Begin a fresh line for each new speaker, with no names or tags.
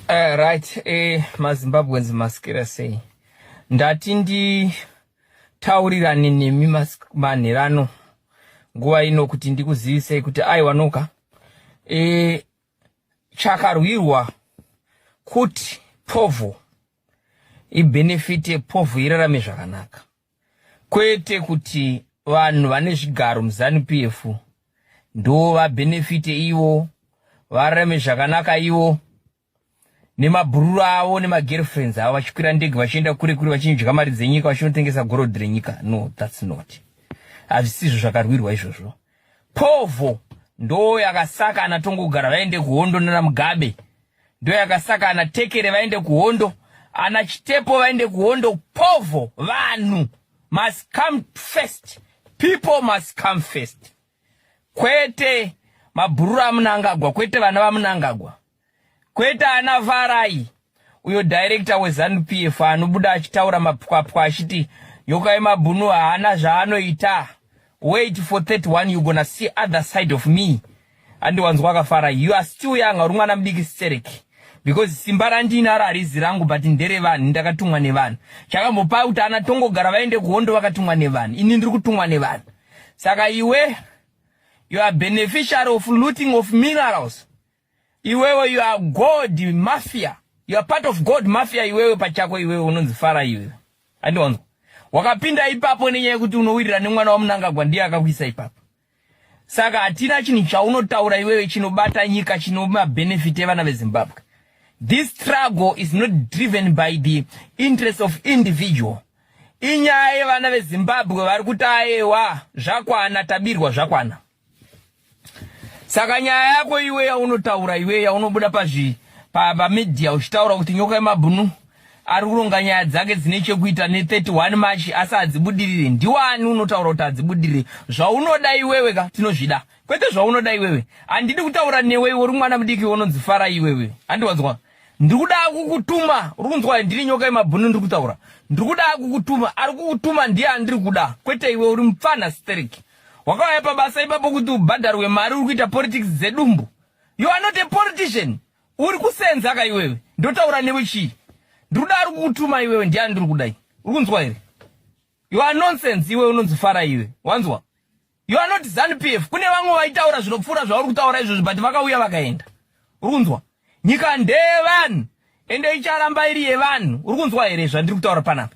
Right, maZimbabweans, masikira sei? Ndati nditaurirane nemi manherano nguva ino kuti ndikuzivisei kuti aiwa noka, chakarwirwa kuti povho ibenefite, povho irarame zvakanaka, kwete kuti vanhu vane zvigaro muZANU PF ndo vabenefite ivo, vararame zvakanaka ivo nemabhururu avo nemagirlfriends avo, vachikwira ndege vachienda kure kure, vachinodya mari dzenyika, vachinotengesa gorodhi renyika. No, that's not, hazvisizvo zvakarwirwa izvozvo. Povho ndo yakasaka ana Tongogara vaende kuhondo nana Mugabe, ndo yakasaka ana Tekere vaende kuhondo, ana Chitepo vaende kuhondo. Povho, vanhu must come first, people must come first, kwete mabhururu aMunangagwa, kwete vana vaMunangagwa, kwete ana Farai uyo director weZANU PF anobuda achitaura mapwapwa achiti Nyoka yemabhunu haana zvaanoita. Wait for 31, you gonna see other side of me. Andiwanzwa akafara, you are still young, uri mwana mudiki stereki, because simba randinaro harizi rangu but nderevanhu. Ndakatumwa nevanhu. Chakambopa kuti ana Tongogara vaende kuhondo, vakatumwa nevanhu. Ini ndiri kutumwa nevanhu. Saka iwe, you are beneficiary of looting of minerals. Iwewe, you are gold mafia, you are part of gold mafia. Iwewe pachako, iwewe unonzi Fara iwewe, andiwanzwa? Wakapinda ipapo nenyaya yekuti unowirira nemwana waMunangagwa, ndiye akakuisa ipapo. Saka hatina chinhu chaunotaura iwewe chinobata nyika, chinomabenefit evana veZimbabwe. This struggle is not driven by the interest of individual. Inyaya yevana veZimbabwe vari kuti ayewa, zvakwana, tabirwa zvakwana. Saka nyaya yako iwe yaunotaura, iwe yaunobuda pazvi pamedia uchitaura kuti Nyoka yemabhunu ari kuronga nyaya dzake dzine chekuita ne31 March asi hadzibudirire, ndiwani unotaura kuti hadzibudirire? Zvaunoda iwewe ka tinozvida, kwete zvaunoda iwewe. Handidi kutaura newe iwe, uri mwana mudiki unonzi Fara iwewe, handiwanzwa? Ndiri kuda kukutuma, uri kunzwa? Ndiri Nyoka yemabhunu, ndiri kutaura. Ndiri kuda kukutuma, ari kukutuma ndiye andiri kuda, kwete iwe. Uri mupfana stereki, wakauya pabasa ipapo kuti ubhadharwe mari, uri kuita politics dzedumbu. You are not a politician, uri kusenza ka iwewe. Ndotaura newe chii? Ndiri kuda ari kukutuma iwewe, ndiani ndiri kudai, uri kunzwa here? You are nonsense iwe unonzi Fara iwe, wanzwa? You are not ZANU PF. Kune vamwe vaitaura zvinopfuura zvauri kutaura izvozvo, but vakauya vakaenda, uri kunzwa? Nyika ndeyevanhu, ende icharamba iri yevanhu, uri kunzwa here zvandiri kutaura panapa?